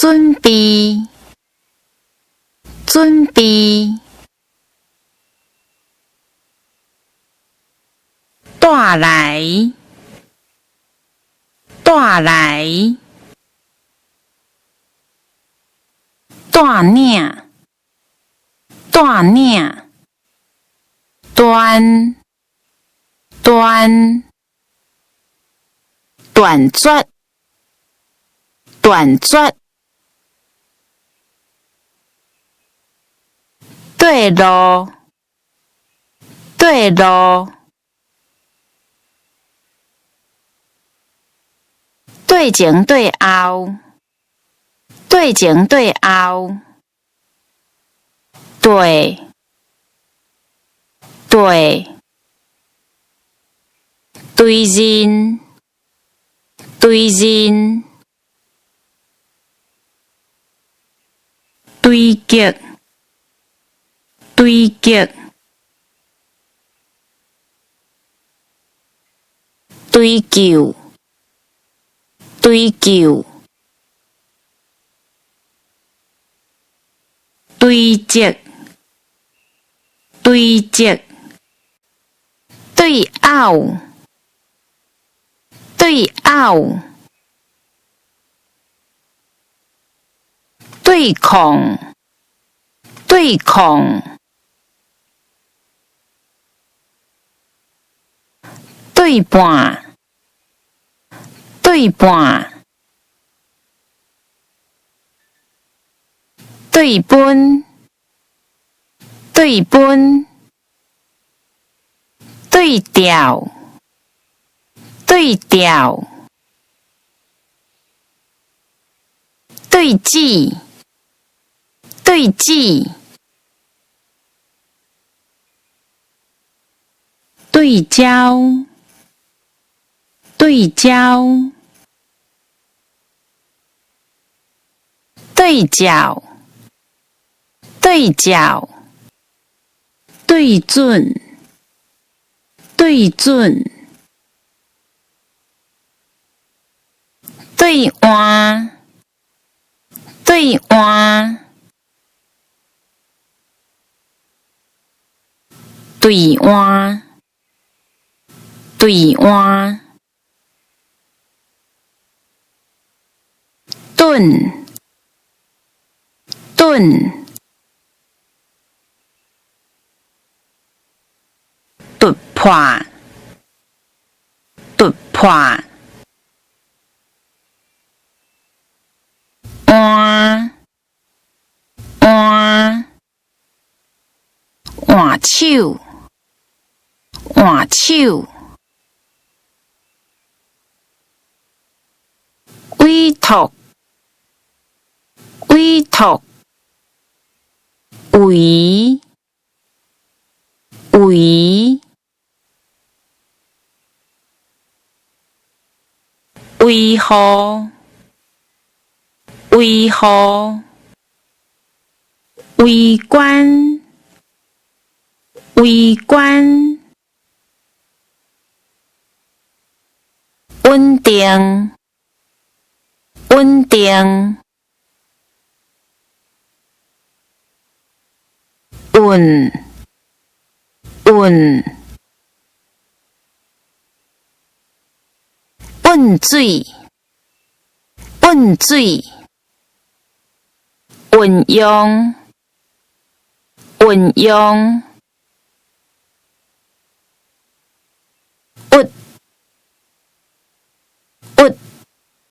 準備，準備，帶來，帶來，帶領，帶領，斷，斷，斷絕，斷絕，綴路，綴路，綴前綴後，綴前綴後，綴，綴，對認，對認，堆積，堆積，追究，追究，堆積，堆積，對拗，對拗，對抗，對抗，對半，對半，對分，對分，對調，對調，對峙，對峙，對焦，對焦，對角，對角，對準，對準，對換，對換，對換，對換，頓，頓，突破，突破，換，換，換手，換手，委託，委託，圍，圍，維護，維護，圍觀，圍觀，穩定，穩定，穩，穩，穩水，穩水，運用，運用。